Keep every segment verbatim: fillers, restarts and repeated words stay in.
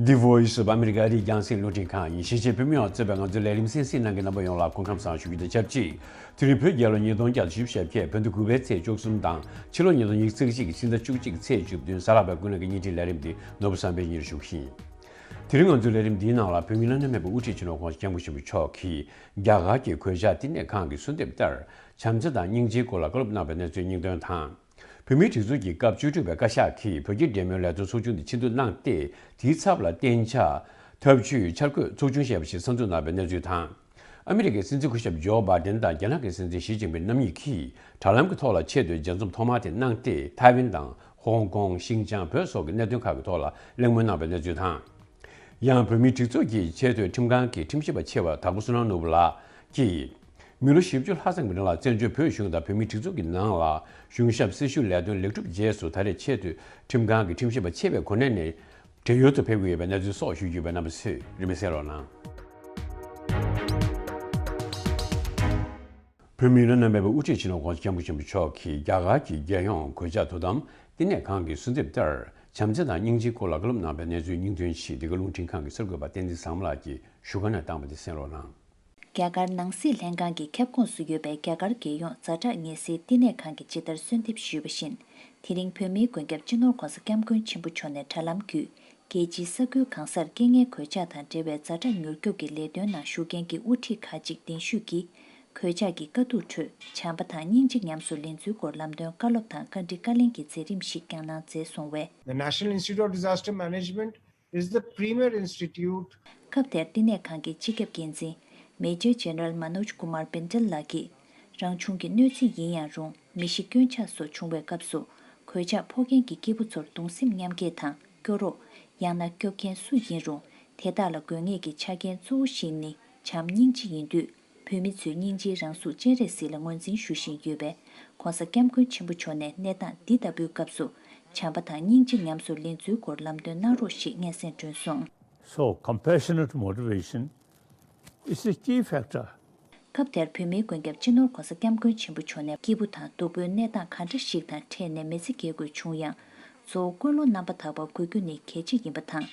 The Voice of America ཨ་རིའི་རྒྱང་སྲིང་རླུང་འཕྲིན་ཁང་ཡིན། གཞིས་བྱེས་བོད་མི་ཡོངས་གཙོས་པའི་ང་ཚོའི་ལས་རིམ་གསན་གཟིགས་གནང་མཁན་རྣམ་པ་ཡོངས་ལ་སྐུ་ཁམས་བཟང་ཞུ་རྒྱུ་དང་ཆབས་ཅིག་དེ་རིང་བོད་རྒྱལ་ལོ་ཉིས་སྟོང་བརྒྱ་དང་བཞི་བཅུ་ཞེ་བརྒྱད། བོད་ཟླ་དགུ་པའི་ཚེས་བཅུ་གསུམ་དང་ཕྱི་ལོ་ཉིས་སྟོང་ཉི་ཤུ་རྩ་གཅིག་གི་ཕྱི་ཟླ་བཅུ་གཅིག་གི་ཚེས་བཅུ་བདུན། གཟའ་ལྷག་པའི་དགུན་གནས་ཀྱི་བརྙན་འཕྲིན་ལས་རིམ་འདི་ནོར་བུ་བསམ་འཕེལ་གཉིས་ལ་ཞུ་གི་ཡིན། དེ་རིང་ང་ཚོའི་ལས་རིམ་འདིའི་ནང་ལ་བོད་མིའི་སྒྲིག་འཛུགས་ཀྱི་སྤྱི་ནོར་༸གོང་ས་༸སྐྱབས་མགོན་ཆེན་པོ་མཆོག་གིས་རྒྱ་གར་གྱི་གོད་ཆག་བསྟི་གནས་ཁང་གི་གསོལ་འདེབས་ལྟར་བྱམས་བརྩེ་དང་སྙིང་རྗེའི་སྐོར་ལ་བཀའ་སློབ་གནང་བའི་གནས་ཚུལ་སྙིང་དོན་དང་། བོད་མིའི་སྒྲིག་འཛུགས་ཀྱི་སྐབས་བཅུ་དྲུག་པའི་བཀའ་ཤག་གིས་བོད་རྒྱའི་འབྲེལ་མོལ་ལས་དོན་ཚོགས་ཆུང་དེ་ཆེ་བསྡུ་གནང་སྟེ། དེའི་ཚབ་ལ་གཏན་འཇགས་འཐབ་ཇུས་འཆར་འགོད་ཚོགས་ཆུང་ཞེས་པ་ཞིག་གསར་འཛུགས་གནང་བའི་གནས་ཚུལ་དང་། ཨ་མི་རི་ཀའི་སྲིད་འཛིན་སྐུ་ཞབས་ཇོ་བྷའི་ཌེན་དང་རྒྱ་ནག་གི་སྲིད་འཛིན་ཞི་ཅིན་ཕིང་རྣམ་གཉིས་ཀྱིས་དྲ་ལམ་གྱི་ཐོག་ལ་ཆེས་མཐོའི་མཇལ་འཛོམས་ཐོག་མ་དེ་གནང་སྟེ། ཐའེ་ཝན་དང་ཧོང་ཀོང་། ཤིན་ཅང་། བོད་སོགས་ཀྱི་གནད་དོན་ཁག་གི་ཐོག་ལ་གླེང་མོལ་གནང་བའི་གནས་ཚུལ་དང་། ཡང་བོད་མིའི་སྒྲིག་འཛུགས་ཀྱི་ཆེས་མཐོའི་ཁྲིམས་ཁང་གི་ཁྲིམས་ཞིབ་པ་ཆེ་བ་དྭགས་པོ་བསོད་ནམས་ནོར་བུ་ལགས་ཀྱིས། མི་ལོ་བཞི་བཅུ་ལྷག་ཙམ་གྱི་རིང་ལ་བཙན་བྱོལ་བོད་གཞུང་དང་བོད་མིའི་སྒྲིག་འཛུགས་ཀྱི་ནང་ལ་གཞུང་ཞབས་སྲི་ཞུ་ལས་དོན་ལེགས་གྲུབ་རྗེས་སུ། ད་རེས་ཆེས་མཐོའི་ཁྲིམས་ཁང་གི་ཁྲིམས་ཞིབ་པ་ཆེ་བའི་གོ་གནས་ནས་བགྲེས་ཡོལ་དུ་ཕེབས་ཀྱི་ཡོད་པའི་གནས་ཚུལ་སོགས་ཞུ་རྒྱུ་ཡོད་པའི་རྣམ་པ་ཚོས་རིན་མེད་གསན་རོགས་གནང་། བོད་མིའི་བླ་ན་མེད་པའི་དབུ་ཁྲིད་སྤྱི་ནོར་༸གོང་ས་༸སྐྱབས་མགོན་ཆེན་པོ་མཆོག་གིས་རྒྱ་གར་གྱི་རྒྱལ་ཡོངས་གོད་ཆག་དོ་དམ་བསྟི་གནས་ཁང་གི་གསོལ་འདེབས་ལྟར་བྱམས་བརྩེ་དང་སྙིང་རྗེའི་སྐོར་ལ་བཀའ་སློབ་གནང་བའི་གནས་ཚུལ་སྙིང་དོན་ཞིག་འདི་ག་རླུང་འཕྲིན་ཁང་གི་གསར་འགོད་པ་བསྟན་འཛིན་བཟང་མོ་ལགས་ཀྱིས་བཞུགས་སྒར་ནས་བཏང་བ་དེ་གསན་རོགས་གནང་། རྒྱ་གར་ནང་སྲིད་ལྷན་ཁང་གི་ཁྱབ་ཁོངས་སུ་ཡོད་པའི་རྒྱ་གར་རྒྱལ་ཡོངས་ཛ་དྲག་ངལ་སེལ་བསྟི་གནས་ཁང་གིས་ཇི་ལྟར་གསོལ་འདེབས་ཞུས་པ་བཞིན། དེ་རིང་བོད་མིའི་མགོན་སྐྱབས་སྤྱི་ནོར་༸གོང་ས་༸སྐྱབས་མགོན་ཆེན་པོ་མཆོག་ནས་དྲ་ལམ་བརྒྱུད། རྒྱལ་སྤྱིའི་ས་ཁུལ་གང་སར་རྐྱེན་ངན་གོད་ཆག་དང་འབྲེལ་བའི་ཛ་དྲག་མྱུར་སྐྱོབ་ཀྱི་ལས་དོན་ནང་ཞུགས་མཁན་གྱི་དབུ་ཁྲིད་ཁག་ཅིག་གདན་ཞུས་ཀྱིས། གོད་ཆག་གི་དཀའ་སྡུག་ཁྲོད་བྱམས་པ་དང་སྙིང་རྗེ་ཉམས་སུ་ལེན་ཚུལ་སྐོར་ལམ་སྟོན་བཀའ་སློབ་དང་བཀའ་འདྲི་བཀའ་ལན་གྱི་མཛད་རིམ་ཞིག་ཀྱང་གནང་མཛད་སོང་བས། The National Institute of Disaster Management is the premier institute. སྐབས་དེར་བསྟི་གནས་ཁང་གི་སྤྱི་ཁྱབ་འགན་འཛིན་Major General Manoj Kumar Bindal ལགས་ཀྱིས། རང་བྱུང་གི་གནོད་འཚེ་ཡིན་ཡང་རུང་། མི་ཤི་སྐྱོན་ཆག་སོགས་བྱུང་བའི་སྐབས་སུ། གོད་ཆག་ཕོག་མཁན་གྱི་སྐྱེས་བུ་ཚོར་གདུང་སེམས་མཉམ་སྐྱེད་དང་སྐྱོ་རོགས། ཡང་ན་སྐྱོབ་མཁན་སུ་ཡིན་རུང་། དེ་དག་ལ་དགོས་ངེས་ཀྱི་ཆ་རྐྱེན་གཙོ་བོ་ཞིག་ནི་བྱམས་སྙིང་རྗེ་ཡིན་དུས། བོད་མི་ཚོས་སྙིང་རྗེའི་རང་གཟུགས་སྤྱན་རས་གཟིགས་ལ་ངོས་འཛིན་ཞུ་བཞིན་ཡོད་པས། ༸གོང་ས་༸སྐྱབས་མགོན་ཆེན་པོ་མཆོག་ནས་གནས་སྟངས་འདི་ལྟ་བུའི་སྐབས་སུ། བྱམས་པ་དང་སྙིང་རྗེ་ཉམས་སུ་ལེན་ཚུལ་སྐོར་ལམ་སྟོན་གནང་རོགས་ཞེས་སྙན་སེང་བསྒྲོན་སོང་། So, compassionate motivation is a key factor. སྐབས་དེར་བོད་མིའི་མགོན་སྐྱབས་སྤྱི་ནོར་༸གོང་ས་༸སྐྱབས་མགོན་ཆེན་པོ་མཆོག་ནས་སྐྱིད་པོ་དང་སྡུག་པོའི་གནས་སྟངས་ག་འདྲ་ཞིག་དང་འཕྲད་ནས་མི་ཚེ་སྐྱེལ་དགོས་བྱུང་ཡང་། གཙོ་བོ་ཀུན་སློང་རྣམ་པ་དག་པ་དགོས་རྒྱུ་ནི་གལ་ཆེ་ཡིན་པ་དང་།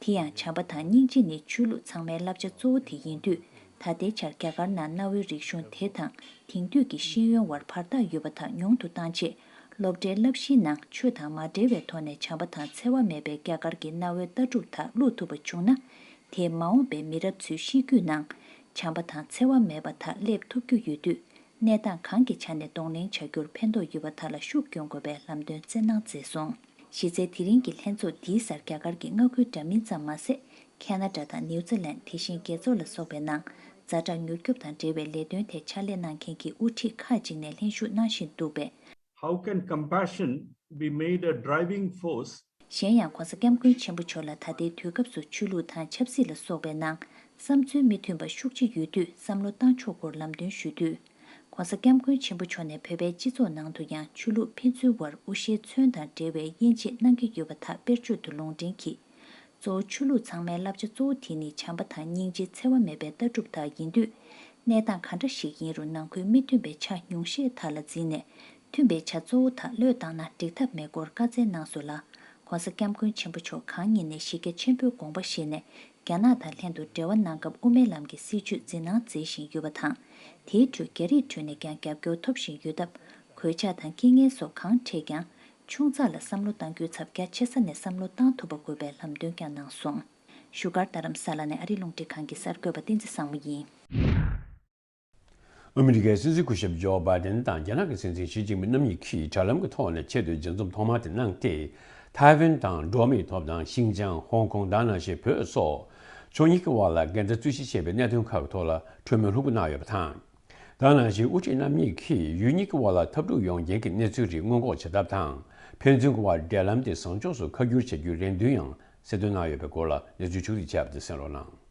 དེ་ཡང་བྱམས་པ་དང་སྙིང་རྗེ་ནི་ཆོས་ལུགས་ཚང་མའི་བསླབ་བྱ་གཙོ་བོ་དེ་ཡིན་དུས། ད་ལྟའི་ཆར་རྒྱ་གར་ནང་གནའ་བོའི་རིག་གཞུང་དེ་དང་དེང་དུས་ཀྱི་ཤེས་ཡོན་དབར་བར་ཐག་ཡོད་པ་དག་ཉུང་དུ་བཏང་ཆེད། སློབ་གྲྭའི་བསླབ་གཞིའི་ནང་ཆོས་དང་མ་འབྲེལ་བའི་ཐོག་ནས་བྱམས་པ་དང་འཚེ་བ་མེད་པའི་རྒྱ་གར་གྱི་གནའ་བོའི་ལྟ་གྲུབ་དག་བླུག་ཐུབ་པ་བྱུང་ན། དེས་མ་འོངས་པའི་མི་རབས་ཚོའི་གཤིས་རྒྱུད་ནང་། བྱམས་པ་དང་འཚེ་བ་མེད་པ་དག་སླེབས་ཐུབ་རྒྱུ་ཡོད་དུས། གནས་སྟངས་གང་གི་ཆ་ནས་གདོང་ལེན་བྱ་རྒྱུར་ཕན་ཐོགས་ཡོད་པ་དག་ལ་ཤུགས་སྐྱོན་དགོས་པའི་ལམ་སྟོན་སྩལ་གནང་མཛད་སོང་། གཞི་རྩའི་དེ་རིང་གི་ལྷན་ཚོགས་འདིའི་སར་རྒྱ་གར་གྱི་མངའ་ཁུལ་འདྲ་མིན་ཙམ་མ་ཟད། ཁ་ན་ཌ་དང་ནིའུ་ཛི་ལན། དེ་བཞིན་རྒྱ་མཚོ་ལ་སོགས་པའི་ནང་ཛ་དྲག་མྱུར་སྐྱོབ་དང་འབྲེལ་བའི་ལས་དོན་ཐད་ཕྱག་ལས་གནང་མཁན་གྱི་དབུ་ཁྲིད་ཁག་ཅིག་ནས་ལྷན་ཞུགས་གནང་བཞིན་འདུག་པས། How can compassion be made a driving force? གཞན་ཡང་༸གོང་ས་༸སྐྱབས་མགོན་ཆེན་པོ་མཆོག་ལ་ད་ལྟའི་དུས་སྐབས་སུ་ཆོས་ལུགས་དང་ཆབ་སྲིད་ལ་སོགས་པའི་ནང་བསམ་ཚུལ་མི་མཐུན་པ་ཤུགས་ཆེ་ཡོད་དུས་བསམ་བློ་བཏང་ཕྱོགས་སྐོར་ལམ་སྟོན་ཞུས་དུས། ༸གོང་ས་༸སྐྱབས་མགོན་ཆེན་པོ་མཆོག་ནས་བོད་པའི་སྤྱི་ཚོགས་ནང་དུ་ཡང་ཆོས་ལུགས་ཕན་ཚུན་དབར་དབུ་ཤའི་མཚོན་དང་འབྲེལ་བའི་དབྱེ་འབྱེད་གནང་གི་ཡོད་པ་དག་དཔེར་བརྗོད་དུ་ལུང་འདྲེན་གྱིས། གཙོ་བོ་ཆོས་ལུགས་ཚང་མའི་བསླབ་བྱ་གཙོ་བོ་དེ་ནི་བྱམས་པ་དང་སྙིང་རྗེ་འཚེ་བ་མེད་པའི་ལྟ་གྲུབ་དག་ཡིན་དུས། གནས་སྟངས་ག་འདྲ་ཞིག་ཡིན་རུང་ནང་ཁུལ་མི་མཐུན་པའི་ཆ་ཉུང་ཤས་དག་ལ་འཛིན་ནས། མཐུན་པའི་ཆ་གཙོ་བོ་དག་བློས་བཏང་ན་འགྲིག་ཐབས་མེད་སྐོར་བཀའ་སྩལ་གནང་སོང་ལ། ༸གོང་ས་༸སྐྱབས་མགོན་ཆེན་པོ་མཆོག་གང་ཉིད་ནས་གཞི་རྒྱ་ཆེན་པོའི་དགོངས་པ་བཞེས་ནས། རྒྱ་ནག་དང་ལྷན་དུ་འབྲེལ་བ་གནང་སྐབས་དབུ་མའི་ལམ་གྱི་སྲིད་བྱུས་འཛིན་གནང་མཛད་བཞིན་ཡོད་པ་དང་། དེའི་ཁྲོད་རྒྱ་རིགས་ཁྲོད་ནས་ཀྱང་རྒྱབ་སྐྱོར་ཐོབ་བཞིན་ཡོད་སྟབས། གོད་ཆག་དང་རྐྱེན་ངན་སོགས་གང་འཕྲད་ཀྱང་། ཆུང་ཙག་ལ་བསམ་བློ་གཏང་རྒྱུའི་ཚབ་རྒྱ་ཆེ་ས་ནས་བསམ་བློ་གཏང་ཐུབ་པ་དགོས་པའི་ལམ་སྟོན་ཀྱང་གནང་སོང་། བཞུགས་སྒར་རྡ་རམ་ས་ལ་ནས་ཨ་རིའི་རླུང་འཕྲིན་ཁང་གི་གསར་འགོད་པ་བསྟན་འཛིན་བཟང་མོ་ཡིན། ཨ་མི་རི་ཀའི་སྲིད་འཛིན་སྐུ་ཞབས་ཇོ་བྷའི་ཌེན་དང་རྒྱ་ནག་གི་སྲིད་འཛིན་ཞི་ཅིན་ཕིང་རྣམ་གཉིས་ཀྱིས་དྲ་ལམ་གྱི་ཐོག་ནས་ཆེས་མཐོའི་མཇལ་འཛོམས་ཐོག་མ་དེ་གནང་སྟེ། ཐའེ་ཝན་དང་འགྲོ་བ་མིའི་ཐོབ་ཐང་། ཤིན་ཅང་། ཧོང་ཀོང་། དེ་ནང་བཞིན་བོད་སོགས་ཕྱོགས་གཉིས་ཀྱི་དབར་ལ་འགལ་ཟླ་རྩོད་གཞི་ཆེ་བའི་གནད་དོན་ཁག་གི་ཐོག་ལ་གྲོས་མོལ་ལྷུག་པོ་གནང་ཡོད་པ་དང་། དེ་ནང་བཞིན་དབུ་ཁྲིད་རྣམ་གཉིས་ཀྱིས་ཡུལ་གཉིས་ཀྱི་དབར་ལ་འཐབ་འཁྲུག་ཡོང་རྐྱེན་གྱི་གནས་ཚུལ་རིགས་སྔོན་འགོག་བྱེད་ཐབས་དང་། ཕན་ཚུན་གྱི་དབར་འབྲེལ་ལམ་དེ་བཟང་ཕྱོགས་སུ་ཁ་བསྒྱུར་བྱ་རྒྱུའི་རེ་འདུན་ཡང་གསལ་སྟོན་གནང་ཡོད་པའི་སྐོར་ལ་གནས་ཚུལ་ཕྱོགས་བསྒྲིགས་བྱས་པ་དེ་གསན་རོགས་གནང་།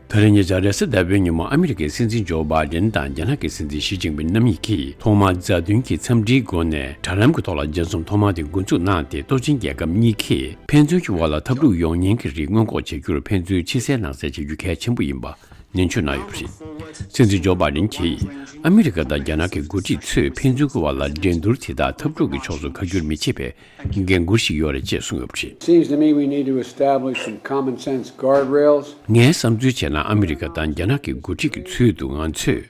ད་རེས་ཉེ་ཆར་རེས་གཟའ་ཟླ་བའི་ཉིན་མོ་ཨ་མི་རི་ཀའི་སྲིད་འཛིན་ཇོ་བྷའི་ཌེན་དང་རྒྱ་ནག་གི་སྲིད་འཛིན་ཞི་ཅིན་ཕིང་རྣམ་གཉིས་ཀྱིས་ཐོག་མར་མཛའ་མཐུན་གྱི་འཚམས་འདྲིའི་སྒོ་ནས་དྲ་ལམ་གྱི་ཐོག་ལ་མཇལ་འཛོམས་ཐོག་མ་དེ་འགོ་འཛུགས་གནང་སྟེ། སྟོབས་ཆེན་རྒྱལ་ཁབ་གཉིས་ཀས་ཕན་ཚུན་གྱི་དབར་ལ་འཐབ་འཁྲུག་ཡོང་ཉེན་གྱི་རིགས་སྔོན་འགོག་བྱ་རྒྱུར་ཕན་ཚུན་ཕྱི་གསལ་ནང་གསལ་བྱ་རྒྱུ་གལ་ཆེན་པོ་ཡིན་པ་ ནན་བརྗོད་གནང་ཡོད་པ་རེད། སྲིད་འཛིན་ཇོ་བྷའི་ཌེན་གྱིས་ཨ་མི་རི་ཀ་དང་རྒྱ་ནག་གི་འགོ་ཁྲིད་ཚོས་ཕན་ཚུན་གྱི་བར་ལ་འགྲན་བསྡུར་དེ་དག་འཐབ་འཁྲུག་གི་ཕྱོགས་སུ་ཁ་བསྒྱུར་མི་བྱེད་པའི་འགན་འཁུར་ཞིག་ཡོད་རེད་ཅེས་གསུངས་ཡོད་པ་རེད། Seems to me we need to establish some common sense guardrails. ངའི་བསམ་ཚུལ་བྱས་ན། ཨ་མི་རི་ཀ་དང་རྒྱ་ནག་གི་འགོ་ཁྲིད་ཀྱི་ཚུལ་དུ། ང་ཚོས་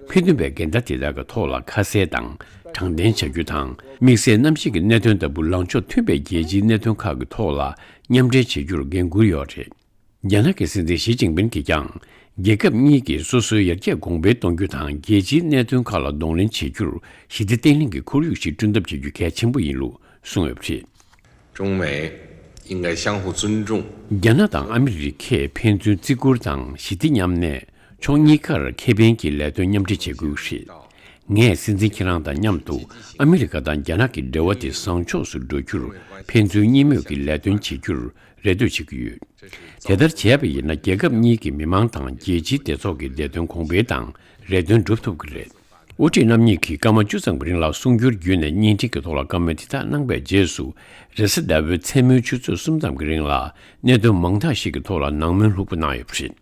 ཕན་ཚུན་པའི་འགལ་ཟླ་དེ་དག་གི་ཐོག་ལ་ཁ་གསལ་དང་དྲང་བདེན་བྱ་རྒྱུ་དང་། དམིགས་བསལ་གནམ་གཤིས་ཀྱི་གནད་དོན་ལྟ་བུ་ལངས་ཕྱོགས་མཐུན་པའི་རྒྱལ་སྤྱིའི་གནད་དོན་ཁག་གི་ཐོག་ལ་མཉམ་འབྲེལ་བྱེད་རྒྱུར་འགན་འཁུར་ཡོད་རེད། རྒྱ་ནག་གི་སྲིད་འཛིན་ཞི་ཅིན་ཕིན་གྱིས་ཀྱང་། རྒྱལ་ཁབ་གཉིས་ཀྱིས་སོ་སོའི་ཡར་རྒྱས་གོང་འཕེལ་གཏོང་རྒྱུ་དང་། རྒྱལ་སྤྱིའི་གནད་དོན་ཁག་ལ་གདོང་ལེན་བྱེད་རྒྱུར་ཞི་བདེ་བརྟན་ལྷིང་གི་ཁོར་ཡུག་ཞིག་བསྐྲུན་ཐབས་བྱེད་རྒྱུ་གལ་ཆེན་པོ་ཡིན་ལུགས་གསུངས་ཡོད་པ་རེད། 中美应该相互尊重。 རྒྱ་ནག་དང་ཨ་མི་རི་ཁས་ཕན་ཚུན་བརྩི་བཀུར་དང་ཞི་བདེ་མཉམ་གནས། ཕྱོགས་གཉིས་ཀར་ཁེ་ཕན་གྱི་ལས་དོན་མཉམ་འབྲེལ་བྱེད་དགོས་ཀྱི་རེད། ངས་སྲིད་འཛིན་ཁྱེད་རང་དང་མཉམ་དུ་ཨ་མི་རི་ཀ་དང་རྒྱ་ནག་གི་འབྲེལ་བ་དེ་བཟང་ཕྱོགས་སུ་འགྲོ་རྒྱུར་ཕན་ཚུན་གཉིས་མོས་ཀྱི་ལས་དོན་བྱེད་རྒྱུར་རེ་ལྟོས་བྱེད་ཀྱི་ཡོད། དེ་ལྟར་བྱས་པ་ཡིན་ན། རྒྱལ་ཁབ་གཉིས་ཀྱི་མི་མང་དང་རྒྱལ་སྤྱིའི་སྡེ་ཚོགས་ཀྱི་བདེ་དོན་གོང་འཕེལ་དང་རེ་འདུན་འགྲུབ་ཐུབ་ཀྱི་རེད། དབུ་ཁྲིད་རྣམ་གཉིས་ཀྱིས་སྐར་མ་བཅུ་ཙམ་གྱི་རིང་ལ་གསུང་སྒྱུར་བརྒྱུད་ནས་བརྙན་འཕྲིན་གྱི་ཐོག་ལ་བཀའ་མོལ་དེ་དག་གནང་པའི་རྗེས་སུ། རེས་གཟའ་ཟླ་བའི་མཚན་མོའི་ཆུ་ཚོད་གསུམ་ཙམ་གྱི་རིང་ལ་གནད་དོན་མང་དག་ཞིག་གི་ཐོག་ལ་ནང་མོལ་ལྷུག་པོ་གནང་ཡོད་པ་རེད།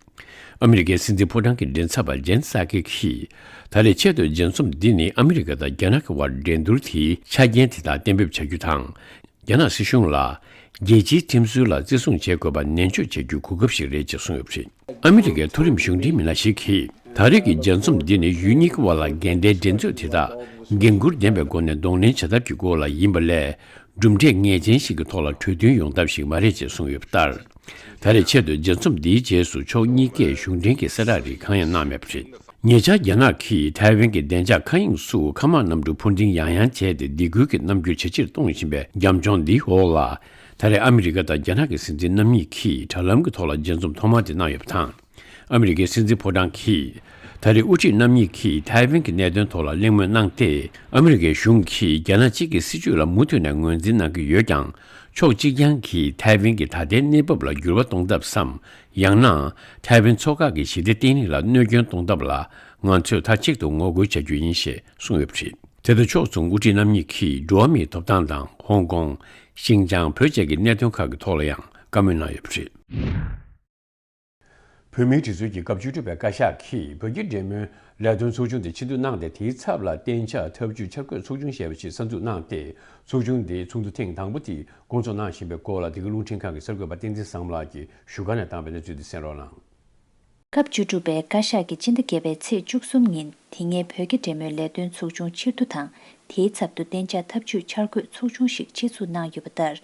ཨ་མི་རི་ཀའི་སྲིད་འཛིན་ཕོ་བྲང་གི་མགྲིན་ཚབ་པ་ཇེན་སཱ་ཀི་གིས། ད་རེས་ཆེད་དུ་མཇལ་འཛོམས་འདི་ནི་ཨ་མི་རི་ཀ་དང་རྒྱ་ནག་གི་དབར་འགྲན་བསྡུར་དེའི་ཆ་རྐྱེན་དེ་དག་གཏན་འབེབས་བྱ་རྒྱུ་དང་། རྒྱ་ནག་སྲིད་གཞུང་ལ་རྒྱལ་སྤྱིའི་ཁྲིམས་སྲོལ་ལ་བརྩི་སྲུང་བྱེད་དགོས་པ་ནན་བརྗོད་བྱ་རྒྱུའི་གོ་སྐབས་ཤིག་རེད་ཅེས་གསུངས་ཡོད་པ་རེད། ཨ་མི་རི་ཀའི་མཐོ་རིམ་གཞུང་འབྲེལ་མི་སྣ་ཞིག་གིས། ད་རེས་ཀྱི་མཇལ་འཛོམས་འདི་ནི་ཡུལ་གཉིས་ཀྱི་དབར་ལ་འགལ་ཟླའི་འགྲན་རྩོད་དེ་དག་འགན་འཁུར་ལྡན་པའི་སྒོ་ནས་གདོང་ལེན་བྱ་ཐབས་ཀྱི་སྐོར་ལ་ཡིན་པ་ལས། གྲུབ་འབྲས་ངེས་ཅན་ཞིག་གི་ཐོག་ལ་གྲོས་མཐུན་ཡོང་ཐབས་ཤིག་མ་རེད་ཅེས་གསུངས་ཡོད་པ་ལྟར། ད་རེས་ཆེད་དུ་མཇལ་འཛོམས་འདིའི་རྗེས་སུ་ཕྱོགས་གཉིས་ཀས་གཞུང་འབྲེལ་གྱི་གསལ་བསྒྲགས་རིགས་གང་ཡང་གནང་མེད་པ་རེད། ཉེ་ཆར་རྒྱ་ནག་གིས་ཐའེ་ཝན་གྱི་བདེ་འཇགས་མཁའ་དབྱིངས་སུ་མཁའ་དམག་གནམ་གྲུ་འཕུར་ལྡིང་ཡང་ཡང་བྱས་ཏེ་སྡིགས་སྐུལ་གྱི་རྣམ་འགྱུར་ཇེ་ཆེར་གཏོང་བཞིན་པའི་རྒྱབ་ལྗོངས་འདིའི་འོག་ལ། ད་རེས་ཨ་མི་རི་ཀ་དང་རྒྱ་ནག་གི་སྲིད་འཛིན་རྣམ་གཉིས་ཀྱིས་དྲ་ལམ་གྱི་ཐོག་ལ་མཇལ་འཛོམས་ཐོག་མ་དེ་གནང་ཡོད་པ་དང་། ཨ་མི་རི་ཀའི་སྲིད་འཛིན་ཕོ་བྲང་གིས། ད་རེས་དབུ་ཁྲིད་རྣམ་གཉིས་ཀྱིས་ཐའེ་ཝན་གྱི་གནད་དོན་ཐོག་ལ་གླེང་མོལ་གནང་སྟེ། ཨ་མི་རི་ཀའི་གཞུང་གིས་རྒྱ་ནག་གཅིག་གི་སྲིད་བྱུས་ལ་མུ་མཐུད་ནས་ངོས་འཛིན་གནང་གི་ཡོད་ཀྱང་། ཕྱོགས་གཅིག་རྐྱང་གིས་ཐའེ་ཝན་གྱི་ད་ལྟའི་གནས་བབ་ལ་འགྱུར་བ་གཏོང་ཐབས་སམ། ཡང་ན། ཐའེ་ཝན་མཚོ་འགག་གི་ཞི་བདེ་བརྟན་ལྷིང་ལ་གནོད་སྐྱོན་གཏོང་ཐབས་ལ། ང་ཚོས་མཐའ་གཅིག་ཏུ་ངོ་རྒོལ་བྱ་རྒྱུ་ཡིན་ཞེས་གསུངས་ཡོད་པ་རེད། དེ་དང་ཕྱོགས་མཚུངས་དབུ་ཁྲིད་རྣམ་གཉིས་ཀྱིས་འགྲོ་བ་མིའི་ཐོབ་ཐང་དང་། ཧོང་ཀོང་། ཤིན་ཅང་། བོད་བཅས་ཀྱི་གནད་དོན་ཁག་གི་ཐོག་ལ་ཡང་བཀའ་མོལ་གནང་ཡོད་པ་རེད། བོད་མིའི་སྒྲིག་འཛུགས་ཀྱི་སྐབས་བཅུ་དྲུག་པའི་བཀའ་ཤག་གིས་བོད་ཀྱི་འབྲེལ་མོལ་ལས་དོན་ཚོགས་ཆུང་དེ་ཕྱིར་བསྡུ་གནང་སྟེ། དེའི་ཚབ་ལ་གཏན་འཇགས་ཐབས་ཇུས་འཆར་འགོད་ཚོགས་ཆུང་ཞེས་པ་ཞིག་གསར་འཛུགས་གནང་སྟེ། ཚོགས་ཆུང་དེའི་ཚོགས་འདུ་ཐེངས་དང་པོ་དེ་སྐོང་ཚོགས་གནང་བཞིན་པའི་སྐོར་ལ། འདི་ག་རླུང་འཕྲིན་ཁང་གི་གསར་འགོད་པ་བསྟན་འཛིན་བཟང་མོ་ལགས་ཀྱིས་བཞུགས་སྒར་ནས་བཏང་བའི་གནས་ཚུལ་དེ་གསན་རོགས་གནང་། སྐབས་བཅུ་དྲུག་པའི་བཀའ་ཤག་གིས་སྤྱི་ཟླ་བརྒྱད་པའི་ཚེས་བཅུ་གསུམ་ཉིན། དེ་སྔའི་བོད་ཀྱི་འབྲེལ་མོལ་ལས་དོན་ཚོགས་ཆུང་ཕྱིར་བསྡུ་དང་། དེའི་ཚབ་ཏུ་གཏན་འཇགས་ཐབས་ཇུས་འཆར་འགོད་ཚོགས་ཆུང་ཞིག་ཆེད་འཛུགས་གནང་ཡོད་པ་ལྟར།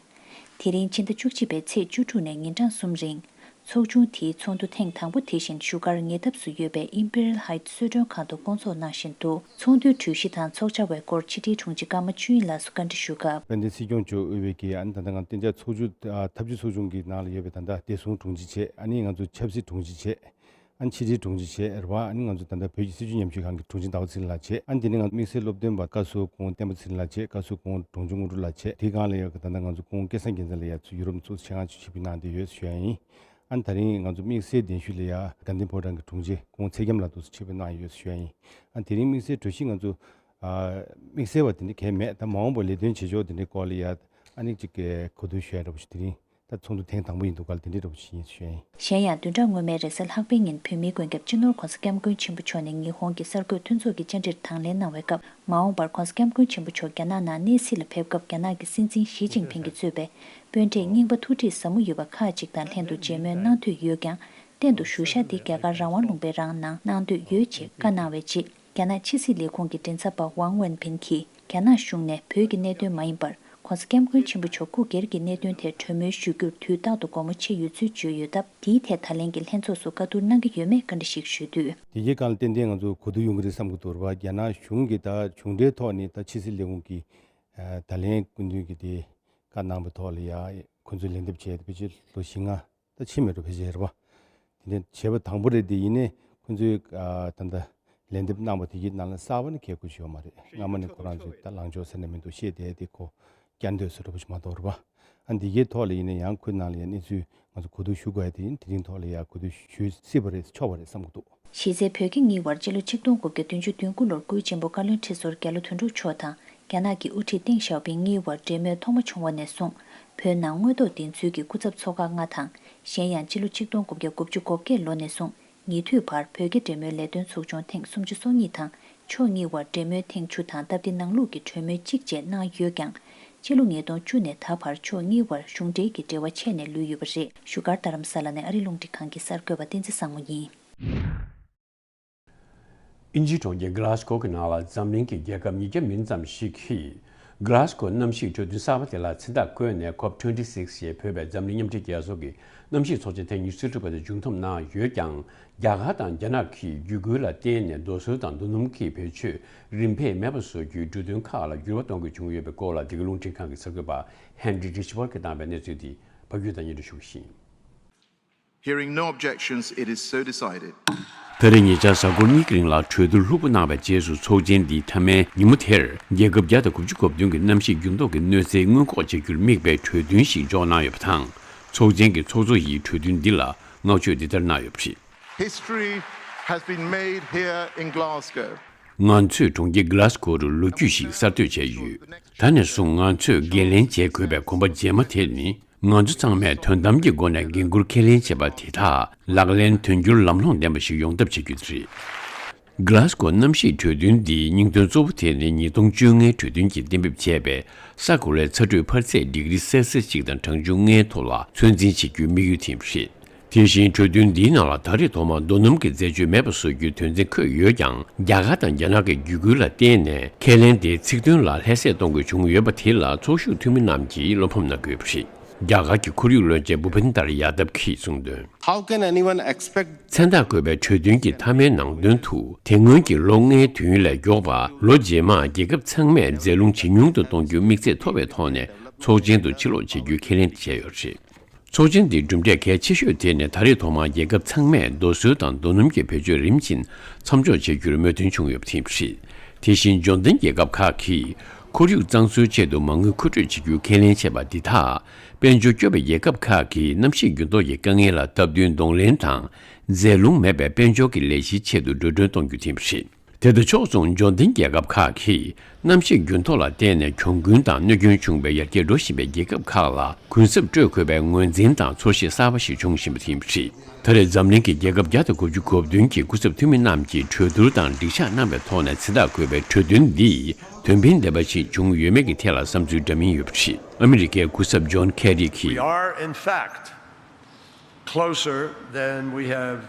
དེ་རིང་ཕྱི་ཟླ་བཅུ་གཅིག་པའི་ཚེས་བཅུ་དྲུག་ནས་ཉིན་གྲངས་གསུམ་རིང་། ཚོགས་ཆུང་དེའི་ཚོགས་འདུ་ཐེངས་དང་པོ་དེ་བཞིན་བཞུགས་སྒར་ཉེ་འདབས་སུ་ཡོད་པའི་Imperial Heights གསོལ་མགྲོན་ཁང་དུ་སྐོང་ཚོགས་གནང་བཞིན་འདུག་ཚོགས་འདུའི་གྲོས་གཞི་དང་ཚོགས་བཅར་བའི་སྐོར་ཕྱི་དྲིལ་དྲུང་ཆེ་ཀརྨ་ཆོས་དབྱིངས་ལགས་སུ་བཀའ་འདྲི་ཞུ་སྐབས། དཔལ་ལྡན་སྲིད་སྐྱོང་མཆོག་དབུས་པའི་གི་ཨ་ནི་ད་ལྟ་ང་གཏན་འཇགས་ཚོགས་ཆུང་ཨ་ཐབས་ཇུས་ཚོགས་ཆུང་གི་ནང་ལ་ཡོད་པའི་ད་ལྟ་བདེ་སྲུང་དྲུང་ཆེ་བྱས། ཨ་ནི་ང་ཚོ་ཆབ་སྲིད་དྲུང་ཆེ་བྱས། ཨ་ནི་ཕྱི་དྲིལ་དྲུང་ཆེ་བྱས་རེད་བ། ཨ་ནི་ང་ཚོ་ད་ལྟ་བོད་ཀྱི་སྲིད་བྱུས་ཉམས་ཞིབ་ཁང་གི་དྲུང་ཆེ་ཟླ་བ་ཚེ་རིང་ལགས་བྱས། ཨ་ནི་དེ་ནས་ང་ཚོ་དམིགས་བསལ་སློབ་སྟོན་པ་བཀའ་ཟུར་སྐུ་ངོ་བསྟན་པ་ཚེ་རིང་ལགས་བྱས། བཀའ་ཟུར་སྐུ་ངོ་འབྲོང་ཆུང་དངོས་གྲུབ་ལགས་བྱས། དེའི་སྒང་ལ་ཡ་ད་ལྟ་ང་ཚོ་སྐུ་ངོ་སྐལ་བཟང་རྒྱལ་མཚན་ལགས་ཡ་ཚུར་ཡུ་རོབ་ནས་ཚུར་ཆེད་མངགས་ཆེད་ཕེབས་གནང་བསྡད་ཡོད་ཞུ་ཡ་ཡིན། ཨ་ནི་ད་རིང་ང་ཚོ་དམིགས་བསལ་གདན་ཞུ་ལ་ཡ་དགའ་ལྡན་ཕོ་བྲང་གི་དྲུང་ཆེ་སྐུ་ངོ་ཚེ་རྒྱམ་ལགས་འདུག་སེ་ཆེད་ཕེབས་གནང་ཡོད་ཞུ་ཡ་ཡིན། ཨ་ནི་དེ་རིང་དམིགས་བསལ་གྲོས་གཞི་ང་ཚོ་ཨ་དམིགས་བསལ་བ་དེ་འདྲ་གང་ཡང་མེད། ད་མ་འོངས་པར་ལས་དོན་བྱེད་ཕྱོགས་དེ་འདྲའི་སྐོར་ལ་ཡ་ཨ་ནི་ཅིག་གོ་བསྡུར་ཞུ་ཡ་འདྲ་པོ་ཞིག་དེ་རིང་ད་ཚོགས་འདུ་ཐེངས་དང་པོ་ཡིན་འདུག་ག་ལ་དེ་འདྲའི་འདྲ་པོ་ཞིག་ཡིན་ཞུ་ཡ་ཡིན། གཞན་ཡང་བདུན་ཕྲག་སྔོན་མའི་རེས་གཟའ་ལྷག་པའི་ཉིན་བོད་མིའི་མགོན་སྐྱབས་སྤྱི་ནོར་༧གོང་ས་༧སྐྱབས་མགོན་ཆེན་པོ་མཆོག་ནས་ཉི་ཧོང་གི་གསར་འགོད་མཐུན་ཚོགས་ཀྱི་བཅར་འདྲིར་དང་ལེན་གནང་བའི་སྐབས། མ་འོངས་པར་༧གོང་ས་༧སྐྱབས་མགོན་ཆེན་པོ་མཆོག་རྒྱ་ནག་ནང་གནས་གཟིགས་ལ་ཕེབས་སྐབས། རྒྱ་ནག་གི་སྲིད་འཛིན་ཞི་ཅིན་ཕིང་གིས་གཙོས་པའི་དཔོན་རིགས་རྙིང་པ་ཐུགས་ཁྲིད་ཟབ་མོ་ཡོད་པ་ཁག་ཅིག་དང་ལྷན་དུ་མཇལ་མོལ་གནང་འདོད་ཡོད་ཀྱང་། གཏན་དུ་བཞུགས་ཤག་འདི་རྒྱ་གར་རང་དབང་ལུང་པའི་རང་ནང་གནང་འདོད་ཡོད་ཅེས་བཀའ་གནང་བའི་རྗེས། རྒྱ་ནག་ཕྱི་སྲིད་ལས་ཁུངས་ཀྱི་མགྲིན་ཚབ་པ་ཝང་ཝེན་ཕིན་གྱིས། རྒྱ་ནག་གཞུང་ནས་བོད་ཀྱི་གནད་དོན་མ་ཡིན་པར། ༧གོང་ས་༧སྐྱབས་མགོན་ཆེན་པོ་མཆོག་སྐུ་སྒེར་གྱི་གནད་དོན་ཐད་གྲོས་མོལ་ཞུ་རྒྱུར་དུས་རྟག་ཏུ་དགོངས་པ་ཆེ་ཡོད་ཚུལ་བརྗོད་ཡོད་སྟབས། དེའི་ཐད་ད་ལན་གྱི་ལྷན་ཚོགས་སུ་བཀའ་བསྡུར་གནང་གི་ཡོད་མེད་བཀའ་འདྲི་ཞིག་ཞུས་དུས། དེ་གའི་སྒང་ལ་ཏན་ཏན་ང་ཚོ་གོ་བསྡུར་ཡོང་གི་རེད་བསམ་གྱི་འདུག་རེད་བ། རྒྱ་ནག་གཞུང་གིས་ད་གཞུང་འབྲེལ་ཐོག་ནས་ད་ཕྱི་སྲིད་ལས་ཁུངས་ཀྱི་ད་ལན་སྐུ་མདུན་གྱིས་དེ་བཀའ་གནང་བའི་ཐོག་ལ་ཡ་ཁོ་ཚོས་ལན་འདེབས་བྱས་ཏེ་ཕལ་ཆེར་ལོ་བཞི་ལྔ་ད་ཕྱིན་མེད་འགྲོ། ཕལ་ཆེར་རེད་བ། དེ་ནས་བྱས་པ་དང་པོ་རེད། དེ་ཡིན་ནའི་ཁོ་ཚོས་ཨ་ད་ལྟ་ལན་འདེབས་གནང་བ་དེ་གའི་ནང་ལ་གསར་པ་ནི་གལ་དགོས་ཞིག་ཡོད་མ་རེད། སྔ་མ་ནས་ཁོ་རང་ཚོས་ད་ལངས་ཕྱོགས་ཟེར་ན་མི་འདུག་བཤད་བསྡད་དེ་ཁོ་བསྐྱར་ཟློས་བཟོ་འདྲ་པོ་ཞིག་མ་གཏོགས་རེད་བ། ཨ་འདི་གའི་ཐོག་ལ་ཡིན་ན་ཡང་ཁོའི་ནང་ལ་ཡང་གནས་ཚུལ་ང་ཚོ་གོ་བསྡུར་ཞུ་དགོས་ཡ་དེ་ཡིན། དེ་རིང་ཐོག་ལ་ཡང་གོ་བསྡུར་ཞུ་སྲིད་པ་རེད། ཆོག་པ་རེད་བསམ་གྱི་འདུག་གཞི་རྩའི་བོད་རྒྱ་གཉིས་བར་སྤྱི་ལོ་ཆིག་སྟོང་དགུ་བརྒྱ་བདུན་ཅུ་དོན་དགུ་ལོར་སྐུའི་གཅེན་པོ་བཀའ་བློན་ཁྲི་ཟུར་རྒྱ་ལོ་དོན་གྲུབ་མཆོག་དང་རྒྱ་ནག་གི་དབུ་ཁྲིད་ཏེང་ཞའོ་ཕིང་གཉིས་བར་འབྲེལ་མོལ་ཐོག་མ་བྱུང་བ་ནས་བཟུང་། བོད་ནང་དངོས་ཐོག་བདེན་འཚོལ་གྱི་སྐུ་ཚབ་ཚོགས་ཁག་ལྔ་དང་། གཞན་ཡང་སྤྱི་ལོ་ཆིག་སྟོང་དགུ་བརྒྱ་དགུ་བཅུ་གོ་བརྒྱད་ལོ་ནས་བཟུང་ ཉེ་དུས་བར་བོད་རྒྱ་འབྲེལ་མོལ་ལས་དོན་ཚོགས་ཆུང་ཐེངས་སུམ་ཅུ་སོ་གཉིས་དང་། ཕྱོགས་གཉིས་བར་འབྲེལ་མོལ་ཐེངས་བཅུ་དང་སྟབས་བདེ་ནང་ལུགས་ཀྱི་གྲོས་མོལ་གཅིག་བཅས་གནང་ཡོད་ཀྱང་། ཕྱི་ལོ་ཉིས་སྟོང་བཅུ་ནས་ད་བར་ཕྱོགས་གཉིས་བར་གཞུང་འབྲེལ་གྱི་འབྲེལ་བ་ཆད་ནས་ལུས་ཡོད་པ་རེད། བཞུགས་སྒར་རྡ་རམ་ས་ལ་ནས་ཨ་རི་རླུང་འཕྲིན་ཁང་གི་གསར་འགོད་པ་བསྟན་འཛིན་བཟང་མོ་ཡིན། དབྱིན་ཇིའི་གྲོང་ཁྱེར་གྷི་ལཱ་སྒོ་གི་ནང་ལ་འཛམ་གླིང་གི་རྒྱལ་ཁབ་ཉིས་བརྒྱ་མིན་ཙམ་ཞིག་གིས། གྷི་ལཱ་སྒོ་གནམ་གཤིས་གྲོས་མཐུན་གསར་པ་དེ་ལ་མཚན་རྟགས་བཀོད་ནས། ཀོབ་ཊུ་ཝེན་ཊི་སིག་ཞེས་འབོད་པའི་འཛམ་གླིང་མཉམ་འབྲེལ་རྒྱལ་ཚོགས་ཀྱི་གནམ་གཤིས་ཚོགས་ཆེན་ཐེངས་ཉི་ཤུ་རྩ་དྲུག་པ་དེ་མཇུག་བསྡོམས་གནང་ཡོད་ཀྱང་། རྒྱ་གར་དང་རྒྱ་ནག་གིས་བརྒྱུད་སྐུལ་ལ་བརྟེན་ནས་རྡོ་སོལ་དང་རྡོ་སྣུམ་གྱི་བེད་སྤྱོད་རིམ་འཕེལ་མེད་པ་བཟོ་རྒྱུའི་འབྲུ་དོན་ཁག་ལ་འགྱུར་བ་གཏོང་དགོས་བྱུང་ཡོད་པའི་སྐོར་ལ། འདི་ག་རླུང་འཕྲིན་ཁང་གི་གསར་འགོད་པ་ཧན་རི་རི་ཆི་པར་གྱིས་བཏང་བའི་གནས་ཚུལ་འདི་ཕ་རྒྱུད་དང་སྙན་སྒྲོན་ཞུ་གི་ཡིན། Hearing no objections, it is so decided. ད་རེས་ཉེ་ཆར་གཟའ་འཁོར་གཉིས་ཀྱི་རིང་ལ་གྲོས་བསྡུར་ལྷུག་པོ་གནང་བའི་རྗེས་སུ། ཚོགས་ཆེན་འདིའི་མཐའ་མའི་ཉིན་མོ་དེར། རྒྱལ་ཁབ་བརྒྱ་དང་དགུ་བཅུ་གོ་བདུན་གྱི་གནམ་གཤིས་འགྱུར་ལྡོག་གི་གནོད་འཚེ་སྔོན་འགོག་བྱ་རྒྱུར་དམིགས་པའི་གྲོས་མཐུན་ཞིག་འཇོག་གནང་ཡོད་པ་དང་། ཚོགས་ཆེན་གྱི་ཚོགས་གཙོ་ཡིས་གྲོས་མཐུན་འདི་ལ་བསྔགས་བརྗོད་འདི་ལྟར་གནང་ཡོད་པ་རེད། History has been made here in Glasgow. ང་ཚོས་གྲོང་ཁྱེར་གྷི་ལཱ་སྒོ་རུ་ལོ་རྒྱུས་ཤིག་གསར་གཏོད་བྱས་ཡོད། ད་ནས་བཟུང་ང་ཚོས་འགན་ལེན་བྱེད་དགོས་པའི་གོམ་པ་རྗེས་མ་དེ་ནི། ང་ཚོ་ཚང་མས་དོན་དམ་གྱི་སྒོ་ནས་འགན་འཁུར་ཁས་ལེན་བྱས་པ་དེ་དག་ལག་ལེན་དོན་འཁྱོལ་ལམ་ལྷོང་ལྡན་པ་ཞིག་ཡོང་ཐབས་བྱ་རྒྱུ་དེ་རེད། གྷི་ལཱ་སྒོ་གནམ་གཤིས་གྲོས་མཐུན་འདིའི་སྙིང་དོན་གཙོ་བོ་དེ་ནི་ཉིས་སྟོང་བཅོ་ལྔའི་གྲོས་མཐུན་གྱིས་གཏན་འབེབས་བྱས་པའི་ས་གོ་ལའི་ཚ་དྲོད་འཕར་ཚད་ཌི་གྷི་རི་སེལ་སི་ཡས་གཅིག་དང་གྲངས་ཆུང་ལྔའི་ཐོག་ལ་ཚོད་འཛིན་བྱེད་རྒྱུའི་དམིགས་ཡུལ་དེ་རེད། དེ་བཞིན་གྲོས་མཐུན་འདིའི་ནང་ལ་ད་རེས་ཐོག་མར་རྡོ་སྣུམ་གྱི་འཛད་སྤྱོད་མེད་པ་བཟོ་རྒྱུའི་དོན་ཚན་འཁོད་ཡོད་ཀྱང་། རྒྱ་གར་དང་རྒྱ་ནག་གི་བརྒྱུད་སྐུལ་ལ་བརྟེན་ནས་ཁས་ལེན་དེའི་ཚིག་དོན་ལ་ལྷད་སེལ་གཏོང་དགོས་བྱུང་ཡོད་པ་དེ་ལ་ཚོགས་ཞུགས་འཐུས་མི་རྣམས་ཀྱིས་བློ་ཕམ་གནང་གི་ཡོད་པ་རེད། རྒྱ་གར་གྱི་ཁོར་ཡུག་བློན་ཆེན་བྷུ་པིན་དར་ཡ་དབ་ཀྱིས་གསུངས་དོན། How can anyone expect མཚན་རྟགས་བཀོད་པའི་གྲོས་མཐུན་གྱི་མཐའ་མའི་ནང་དོན་དུ། དེ་སྔོན་གྱི་ལོ་ལྔའི་དུས་ཡུན་ལས་མགྱོགས་པ། ལོ་རྗེས་མར་རྒྱལ་ཁབ་ཚང་མས་རྫས་ལུང་ཇེ་ཉུང་དུ་གཏོང་རྒྱུའི་དམིགས་ཚད་མཐོ་བའི་ཐོག་ནས་ཚོགས་ཆེན་དུ་ཕྱིར་ལོག་བྱེད་རྒྱུའི་ཁས་ལེན་བྱས་ཡོད་པ་རེད། ཚོགས་ཆེན་འདིའི་གྲུབ་འབྲས་གལ་ཆེ་ཤོས་དེ་ནི། ད་རེས་ཐོག་མར་རྒྱལ་ཁབ་ཚང་མས་རྡོ་སོལ་དང་རྡོ་སྣུམ་གྱི་བེད་སྤྱོད་རིམ་བཞིན་མཚམས་འཇོག་བྱེད་རྒྱུར་མོས་མཐུན་བྱུང་ཡོད་པ་དེ་རེད། དེ་བཞིན་འབྱོར་ལྡན་རྒྱལ་ཁབ་ཁག་གིས་ཁོར་ཡུག་གཙང་བཟོའི་ཆེད་དུ་མ་དངུལ་མཁོ་སྤྲོད་བྱེད་རྒྱུའི་ཁས་ལེན་བྱས་པ་འདི་དག་དཔལ་འབྱོར་སྐྱོ་བའི་རྒྱལ་ཁབ་ཁག་གིས་གནམ་གཤིས་འགྱུར་ལྡོག་གི་དཀའ་ངལ་ལ་སྟབས་བསྟུན་གདོང་ལེན་དང་། རྫས་ལུང་མེད་པའི་དཔལ་འབྱོར་གྱི་ལས་གཞིའི་ཆེད་དུ་འགྲོ་གྲོན་གཏོང་རྒྱུ་དེ་རེད། དེ་དང་ཕྱོགས་མཚུངས་འབྱོར་ལྡན་རྒྱལ་ཁབ་ཁག་གིས་གནམ་གཤིས་འགྱུར་ལྡོག་ལ་བརྟེན་ནས་གྱོང་གུན་དང་གནོད་སྐྱོན་བྱུང་བའི་ཡར་རྒྱས་འགྲོ་བཞིན་པའི་རྒྱལ་ཁབ་ཁག་ལ་གུན་གསབ་སྤྲོད་དགོས་པའི་ངོས་འཛིན་དང་ཚོར་ཤེས་གསར་པ་ཞིག་བྱུང་བཞིན་པ་དེ་ཡིན་པ་རེད། ད་རེས་འཛམ་གླིང་གི་རྒྱལ་ཁབ་བརྒྱ་དང་དགུ་བཅུ་གོ་བདུན་གྱི་སྐུ་ཚབ་འཐུས་མི་རྣམས་ཀྱིས་གྲོས་བསྡུར་དང་འགྲིག་ཆགས་གནང་བའི་ཐོག་ནས་མཚན་རྟགས་བཀོད་པའི་གྲོས་མཐུན་འདིས་དོན་ཕན་ལྡན་པ་ཞིག་བྱུང་ཡོད་མེད་ཀྱི་ཐད་ལ་བསམ་ཚུལ་འདྲ་མིན་ཡོད་པ་རེད། ཨ་མི་རི་ཀའི་སྐུ་ཚབ་ཇོན་ཁེ་རི་གྱིས། We are, in fact, closer than we have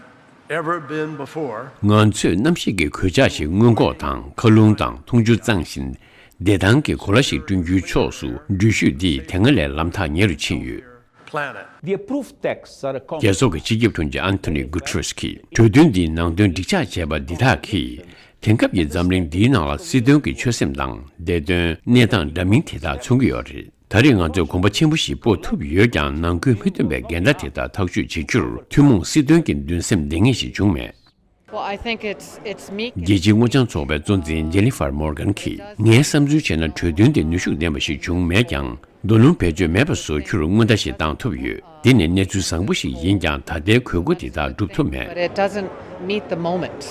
ever been before. ང་ཚོས་གནམ་གཤིས་ཀྱི་གོད་ཆག་ཞིག་སྔོན་འགོག་དང་། མཁའ་རླུང་དང་འཐུང་ཆུ་གཙང་ཞིང་བདེ་ཐང་གི་གོ་ལ་ཞིག་བསྐྲུན་རྒྱུའི་ཕྱོགས་སུ་འགྲུལ་བཞུད་འདིས་དེ་སྔ་ལས་ལམ་ཐག་ཉེ་རུ་ཕྱིན་ཡོད། Planet. The approved texts are a con- རྒྱལ་ཚོགས་ཀྱི་སྤྱི་ཁྱབ་དྲུང་ཆེ་ཨན་ཐོ་ནི་གུ་ཏྲེ་རེས་ཀྱིས། གྲོས་མཐུན་འདིའི་ནང་དོན་འགྲིག་ཆགས་བྱས་པ་འདི་དག་གིས། དེང་སྐབས་ཀྱི་འཛམ་གླིང་འདིའི་ནང་ལ་སྲིད་དོན་གྱི་ཆོད་སེམས་དང་། བདེ་དོན། གནས་སྟངས་འདྲ་མིན་དེ་དག་མཚོན་གྱི་ཡོད་རེད། ད་རེས་ང་ཚོས་གོམ་པ་ཆེན་པོ་ཞིག་སྤོ་ཐུབ་ཡོད་ཀྱང་། ནང་ཁུལ་མི་མཐུན་པའི་འགལ་ཟླ་དེ་དག་ཐག་གཅོད་བྱེད་རྒྱུར་ཐུན་མོང་སྲིད་དོན་གྱི་འདུན་སེམས་ལྡན་ངེས་ཤིག་བྱུང་མེད། Well, I think it's, it's meek. རྒྱལ་སྤྱིའི་སྔོ་ལྗང་ཚོགས་པའི་གཙོ་འཛིན་ཇེ་ནི་ཧྥར་མོར་གན་གྱིས། ངའི་བསམ་ཚུལ་བྱས་ན། གྲོས་མཐུན་དེ་ནུས་ཤུགས་ལྡན་པ་ཞིག་བྱུང་མེད་ཀྱང་། རྡོ་སྣུམ་བེད་སྤྱོད་མེད་པ་བཟོ་རྒྱུར་སྔོན་བརྡ་ཞིག་བཏང་ཐུབ་ཡོད། འདི་ནི་གནས་ཚུལ་བཟང་པོ་ཞིག་ཡིན་ཀྱང་། ད་ལྟའི་དགོས་མཁོ་དེ་དག་སྒྲུབ་ཐུབ་མེད། But it doesn't meet the moment.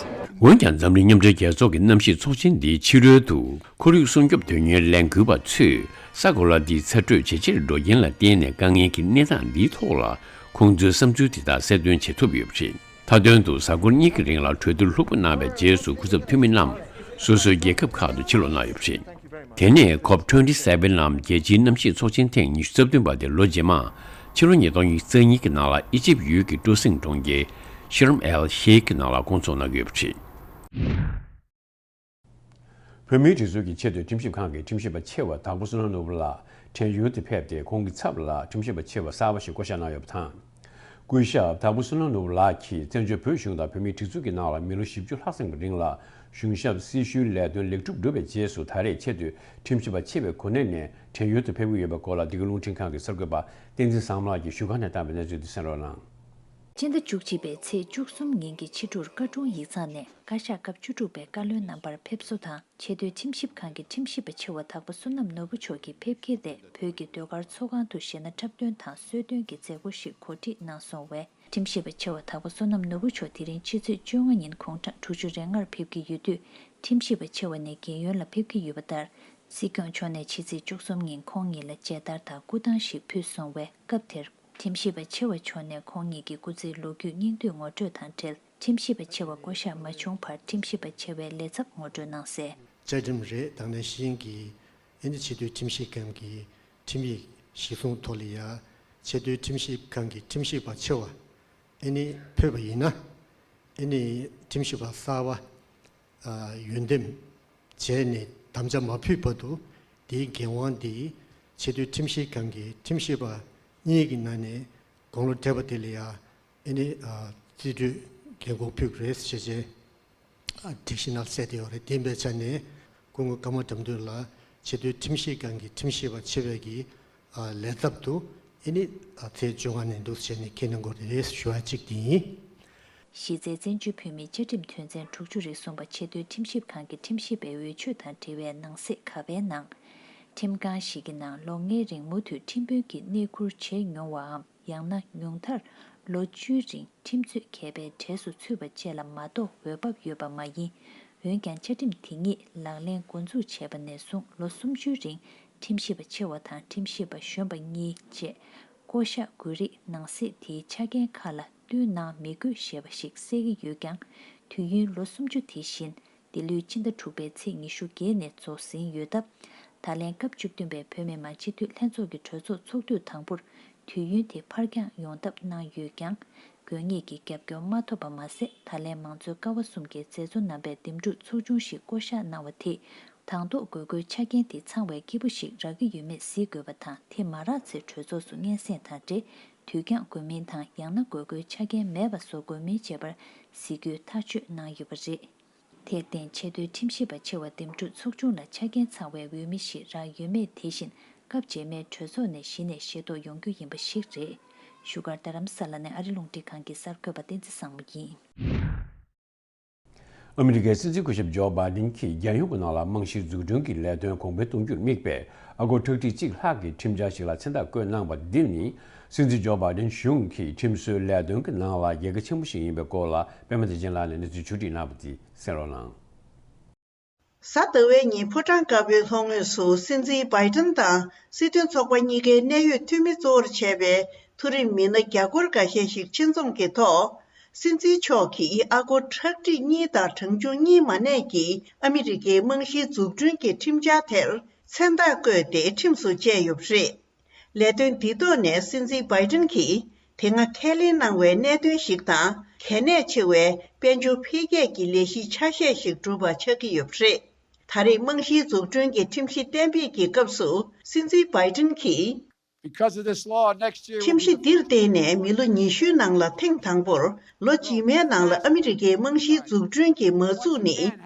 འོན་ཀྱང་། འཛམ་གླིང་མཉམ་འབྲེལ་རྒྱལ་ཚོགས་ཀྱི་གནམ་གཤིས་ཚོགས་ཆེན་འདིའི་ཕྱི་རོལ་དུ། ཁོར་ཡུག་སྲུང་སྐྱོབ་དོན་གཉེར་ལས་འགུལ་བ་ཚོས་ས་གོ་ལ་འདིའི་ཚ་དྲོད་ཇེ་ཆེར་འགྲོ་རྐྱེན་ལ་བརྟེན་ནས་དཀའ་ངལ་གྱི་གནས་སྟངས་འདིའི་ཐོག་ལ་ཁོང་ཚོའི་བསམ་ཚུལ་དེ་དག་གསལ་སྟོན་བྱེད་ཐུབ་ཡོད་པ་རེད། མཐའ་དོན་དུ་གཟའ་འཁོར་གཉིས་ཀྱི་རིང་ལ་གྲོས་བསྡུར་ལྷུག་པོ་གནང་བའི་རྗེས་སུ། སྐུ་ཚབ་འཐུས་མི་རྣམས་སོ་སོའི་རྒྱལ་ཁབ་ཁག་ཏུ་ཕྱིར་ལོག་གནང་ཡོད་པ་རེད། དེ་ནས་ཀོབ་ཊུ་ཝེན་ཊི་སེ་ཝེན་ནམ་རྒྱལ་སྤྱིའི་གནམ་གཤིས་ཚོགས་ཆེན་ཐེངས་ཉི་ཤུ་རྩ་བདུན་པ་དེ་ལོ་རྗེས་མ་ཕྱི་ལོ་ཉིས་སྟོང་ཉི་ཤུ་རྩ་གཉིས་ཀྱི་ནང་ལ་ཨི་ཇིབ་ཡུལ་གྱི་སྤྲོ་གསེང་གྲོང་ཁྱེར་ཤརམ་ཨེལ་ཤེ་ཁི་ནང་ལ་སྐོང་ཚོགས་གནང་གི་ཡོད་པ་རེད། བོད་མིའི་སྒྲིག་འཛུགས་ཀྱི་ཆེས་མཐོའི་ཁྲིམས་ཞིབ་ཁང་གི་ཁྲིམས་ཞིབ་པ་ཆེ་བ་དྭགས་པོ་བསོད་ནམས་ནོར་བུ་ལགས་བྲན་གཡོལ་དུ་ཕེབས་ཏེ། ཁོང་གི་ཚབ་ལ་ཁྲིམས་ཞིབ་པ་ཆེ་བ་གསར་པ་ཞིག་བསྐོ་བཞག་གནང་ཡོད་པ་དང་། སྐུ་ཞབས་དྭགས་པོ་བསོད་ནམས་ནོར་བུ་ལགས་ཀྱིས་བཙན་བྱོལ་བོད་གཞུང་དང་བོད་མིའི་སྒྲིག་འཛུགས་ཀྱི་ནང་ལ་མི་ལོ་བཞི་བཅུ་ལྷག་ཙམ་གྱི་རིང་ལ་གཞུང་ཞབས་སྲི་ཞུའི་ལས་དོན་ལེགས་གྲུབ་བསྒྲུབས་པའི་རྗེས་སུ། ད་རེས་ཆེས་མཐོའི་ཁྲིམས་ཞིབ་པ་ཆེ་བའི་གོ་གནས་ནས་བྲན་གཡོལ་དུ་ཕེབས་ཀྱི་ཡོད་པའི་སྐོར་ལ། འདི་ག་རླུང་འཕྲིན་ཁང་གི་གསར་འགོད་པ་བསྟན་འཛིན་བཟང་མོ་ལགས་ཀྱིས་བཞུགས་སྒར་ནས་བཏང་བའི་གནས་ཚུལ་དེ་གསན་རོགས་གནང་། སྤྱི་ཟླ་བཅུ་གཅིག་པའི་ཚེས་བཅུ་གསུམ་ཉིན་གྱི་ཕྱི་དྲོར་བཀའ་དྲུང་ཡིག་ཚང་ནས་བཀའ་ཤག་སྐབས་བཅུ་དྲུག་པའི་བཀའ་བློན་རྣམ་པར་ཕེབས་བསུ་དང་། ཆེས་མཐོའི་ཁྲིམས་ཞིབ་ཁང་གི་ཁྲིམས་ཞིབ་པ་ཆེ་བ་དྭགས་པོ་བསོད་ནམས་ནོར་བུ་མཆོག་གི་ཕེབས་འཁེལ་དེ། བོད་ཀྱི་ཟློས་གར་ཚོགས་ཁང་དུ་གཞས་སྣ་འཁྲབ་སྟོན་དང་གསོལ་སྟོན་གྱི་མཛད་སྒོ་ཞིག་གོ་སྒྲིག་གནང་སོང་བས། ཁྲིམས་ཞིབ་པ་ཆེ་བ་དྭགས་པོ་བསོད་ནམས་ནོར་བུ་མཆོག་དེ་རིང་ཕྱི་ཚེས་བཅོ་ལྔ་ཉིན་དགུང་གྲངས་དྲུག་ཅུ་རེ་ལྔར་ཕེབས་ཀྱི་ཡོད་དུས། ཁྲིམས་ཞིབ་པ་ཆེ་བ་ནས་རྒན་ཡོལ་ལ་ཕེབས་ཀྱི་ཡོད་པ་ལྟར། སྲིད་སྐྱོང་མཆོག་ནས་ཕྱི་ཚེས་བཅུ་གསུམ་ཉིན་ཁོང་ཉིད་ལ་མཇལ་དར་དང་སྐུ་ཐང་ཞིག་ཕུལ་སོང་བས། སྐབས་དེར། ཁྲིམས་ཞིབ་པ་ཆེ་བ་མཆོག་ནས་ཁོང་ཉིད་ཀྱི་སྐུ་ཚེའི་ལོ་རྒྱུས་སྙིང་བསྡུས་ངོ་སྤྲོད་དང་འབྲེལ། ཁྲིམས་ཞིབ་པ་ཆེ་བ་བསྐོ་གཞག་མ་བྱུང་བར་ཁྲིམས་ཞིབ་པ་ཆེ་བའི་ལས་ཚབ་ངོ་སྤྲོད་གནང་གསལ། བཅའ་ཁྲིམས་རེད། དེ་ནང་བཞིན་གྱི་ཨ་ནི་ཆེས་མཐོའི་ཁྲིམས་ཞིབ་ཁང་གི་ཁྲིམས་ཡིག་གཞིར་བཟུང་ཐོག་ལ་ཡ་ཆེས་མཐོའི་ཁྲིམས་ཞིབ་ཁང་གི་ཁྲིམས་ཞིབ་པ་ཆེ་བ་ཨ་ནི་ཕུད་པ་ཡིན་ན། ཨ་ནི་ཁྲིམས་ཞིབ་པ་གསར་པ་ཨ་འོས་འདེམས་བྱས་ནས་དམ་བཅའ་མ་ཕུལ་བར་དུ་དེའི་འགན་དབང་དེ་ཆེས་མཐོའི་ཁྲིམས་ཞིབ་ཁང་གི་ཁྲིམས་ཞིབ་པ་གཉིས་ཀྱི་ནང་ནས་དགུང་ལོ་བགྲེས་པ་དེ་ལ་ཡ་ཨ་ནི་ཨ་རྩིས་སྤྲོད་འགན་འཁུར་ཕུལ་དགོས་རེད་ཟེར་བྱས། ཨ་སྒྲིག་གཞི་ནང་གསལ་བསྡད་ཡོད་རེད། དེ་ཡིན་པའི་ཆ་ནས་སྐུ་ངོ་ཀརྨ་དགྲ་འདུལ་ལགས་ཆེས་མཐོའི་ཁྲིམས་ཞིབ་ཁང་གི་ཁྲིམས་ཞིབ་པ་ཆེ་བའི་གི་ཨ་ལས་ཚབ་ཏུ་ཨ་ནི་ཨ་ཚེས་བཅོ་ལྔ་ནས་འདུག་བྱས་ནས་འཁྱེར་གནང་དགོས་རེད་ཞུ་བ་གཅིག་དེ་ཡིན། གཞི་རྩའི་བཙན་བྱོལ་བོད་མིའི་བཅའ་ཁྲིམས་དོན་ཚན་དྲུག་ཅུ་རེ་གསུམ་པ་ཆེས་མཐོའི་ཁྲིམས་ཞིབ་ཁང་གི་ཁྲིམས་ཞིབ་པའི་འོས་ཆོས་དང་འབྲེལ་བའི་ནང་གསེས་ག་པའི་ནང་། ཁྲིམས་ཁང་ཞིག་གི་ནང་ལོ་ལྔའི་རིང་མུ་མཐུད་ཁྲིམས་དཔོན་གྱི་གནས་ཁུར་བྱས་མྱོང་བའམ། ཡང་ན་ཉུང་མཐར་ལོ་བཅུའི་རིང་ཁྲིམས་རྩོད་མཁས་པའི་གྲས་སུ་ཚུད་པ་བཅས་ལ་མ་གཏོགས་འོས་འབབ་ཡོད་པ་མ་ཡིན། འོན་ཀྱང་བཅའ་ཁྲིམས་དེ་ཉིད་ལག་ལེན་འགོ་འཛུགས་བྱས་པ་ནས་བཟུང་ལོ་སུམ་ཅུའི་རིང་ཁྲིམས་ཞིབ་པ་ཆེ་བ་དང་ཁྲིམས་ཞིབ་པ་གཞོན་པ་གཉིས་བཅས་བསྐོ་གཞག་དགོས་རིགས་ནང་གསེས་དེའི་ཆ་རྐྱེན་ཁག་ལ་བསྟུན་གནང་མི་དགོས་ཞེས་པ་ཞིག་གསལ་གྱི་ཡོད་ཀྱང་། དུས་ཡུན་ལོ་སུམ་ཅུ་དེ་བཞིན། འདི་ལོའི་ཕྱི་ཟླ་དྲུག་པའི་ཚེས་ཉི་ཤུ་བརྒྱད་ནས་རྫོགས་ཟིན་ཡོད་སྟབས། ད་ལན་སྐབས་བཅུ་བདུན་པའི་བོད་མི་མང་སྤྱི་འཐུས་ལྷན་ཚོགས་ཀྱི་གྲོས་ཚོགས་ཚོགས་དུས་དང་པོར་དུས་ཡུན་དེ་ཕར་འགྱངས་ཡོང་ཐབས་གནང་ཡོད་ཀྱང་། དགོས་ངེས་ཀྱི་རྒྱབ་སྐྱོར་མ་ཐོབ་པ་མ་ཟད། ད་ལན་མང་གཙོའི་ཀ་བ་གསུམ་གྱི་མཛད་གཙོ་རྣམ་པའི་འདེམས་སྒྲུག་ཚོགས་ཆུང་ཞིག་བསྐོ་གཞག་གནང་བ་དེས་དང་ཐོག་དགོས་མཁོའི་ཆ་རྐྱེན་དེ་ཚང་བའི་སྐྱེས་བུ་ཞིག་རག་གི་ཡོད་མེད་གཟིགས་དགོས་པ་དང་། དེ་མ་རག་ཚེ་གྲོས་ཚོགས་སུ་སྙན་སེང་དང་འབྲེལ་དུས་འགྱངས་དགོས་མིན་དང་། ཡང་ན་དགོས་མཁོའི་ཆ་རྐྱེན་མེད་པ་བཟོ་དགོས་མིན་བཅས་པར་གཟིགས་རྒྱུའི་ཐག་གཅོད་གནང་ཡོད་པ་རེད། དེར་བརྟེན་ཆེས་མཐོའི་ཁྲིམས་ཞིབ་པ་ཆེ་བ་འདེམས་སྒྲུག་ཚོགས་ཆུང་ལ་ཆ་རྐྱེན་ཚང་བའི་འོས་མི་ཞིག་རག་ཡོད་མེད་དེ་བཞིན་སྐབས་རྗེས་མའི་གྲོས་ཚོགས་ནས་གཞི་ནས་ཤེས་རྟོགས་ཡོང་རྒྱུ་ཡིན་པ་ཞིག་རེད། བཞུགས་སྒར་རྡ་རམ་ས་ལ་ནས་ཨ་རི་རླུང་འཕྲིན་ཁང་གི་གསར་འགོད་པ་བསྟན་འཛིན་བཟང་མོ་ཡིན། ཨ་མི་རི་ཀའི་སྲིད་འཛིན་སྐུ་ཞབས་ཇོ་བྷའི་ཌེན་གྱིས་རྒྱལ་ཡོངས་ཀྱི་ནང་ལ་རྨང་གཞིའི་འཛུགས་སྐྲུན་གྱི་ལས་དོན་གོང་འཕེལ་གཏོང་རྒྱུར་དམིགས་པའི་ཨ་སྒོར་ཁྲག་ཁྲིག་གཅིག་ལྷག་གི་ཁྲིམས་འཆར་ཞིག་ལ་མཚན་རྟགས་བཀོད་གནང་བ་འདི་ནི། སྲིད་འཛིན་ཇོ་བྷའི་ཌེན་གཞུང་གི་ཁྲིམས་བཟོའི་ལས་དོན་གྱི་ནང་ལ་རྒྱལ་ཁ་ཆེན་པོ་ཞིག་ཡིན་པའི་སྐོར་ལ་པད་མ་བདེ་ཆེན་ལགས་ནས་གནས་ཚུལ་ཕྱོགས་སྒྲིག་གནང་བ་དེ་གསན་རོགས་གནང་། གཟའ་ཟླ་བའི་ཉིན་ཕོ་བྲང་དཀར་པོའི་ལྷོ་ངོས་སུ་སྲིད་འཛིན་བྷའི་ཏིན་དང་སྲིད་དོན་ཚོགས་པ་གཉིས་ཀའི་གནད་ཡོད་འཐུས་མི་གཙོ་བོར་བྱས་པའི་མཐོ་རིམ་མི་སྣ་རྒྱ་སྒོར་འགའ་ཤས་ཤིག་ཆེད་འཛོམས་ཀྱི་ཐོག་སྲིད་འཛིན་མཆོག་གིས་ཨ་སྒོར་ཁྲག་ཁྲིག་གཉིས་དང་གྲངས་ཆུང་གཉིས་མ་གནས་ཀྱི་ཨ་མི་རི་ཀའི་རྨང་གཞིའི་འཛུགས་སྐྲུན་གྱི་ཁྲིམས་འཆར་དེར་མཚན་རྟགས་བཀོད་དེ་ཁྲིམས་སུ་བཅས་ཡོད་པ་རེད། ལས་དོན་འདི་ཐོག་ནས་སྲིད་འཛིན་བྷའི་ཏིན་གྱིས་དེ་སྔ་ཁས་ལེན་གནང་བའི་གནད་དོན་ཞིག་དང་། གལ་གནད་ཆེ་བའི་དཔལ་འབྱོར་འཕེལ་རྒྱས་ཀྱི་ལས་གཞི་ཆ་ཤས་ཤིག་གྲུབ་པ་ཆགས་ཀྱི་ཡོད་པ་རེད། ད་རེས་རྨང་གཞིའི་འཛུགས་སྐྲུན་གྱི་ཁྲིམས་གཞི་གཏན་འབེབས་ཀྱི་སྐབས་སུ་སྲིད་འཛིན་བྷའི་ཏིན་གྱིས། Because of this law, next year we'll ཁྲིམས་གཞི་འདིར་བརྟེན་ནས་མི་ལོ་ཉི་ཤུའི་ནང་ལ་ཐེངས་དང་པོར་ལོ་རྗེས་མའི་ནང་ལ་ཨ་མི་རི་ཀའི་རྨང་གཞིའི་འཛུགས་སྐྲུན་གྱི་མ་འཛུགས་ནི་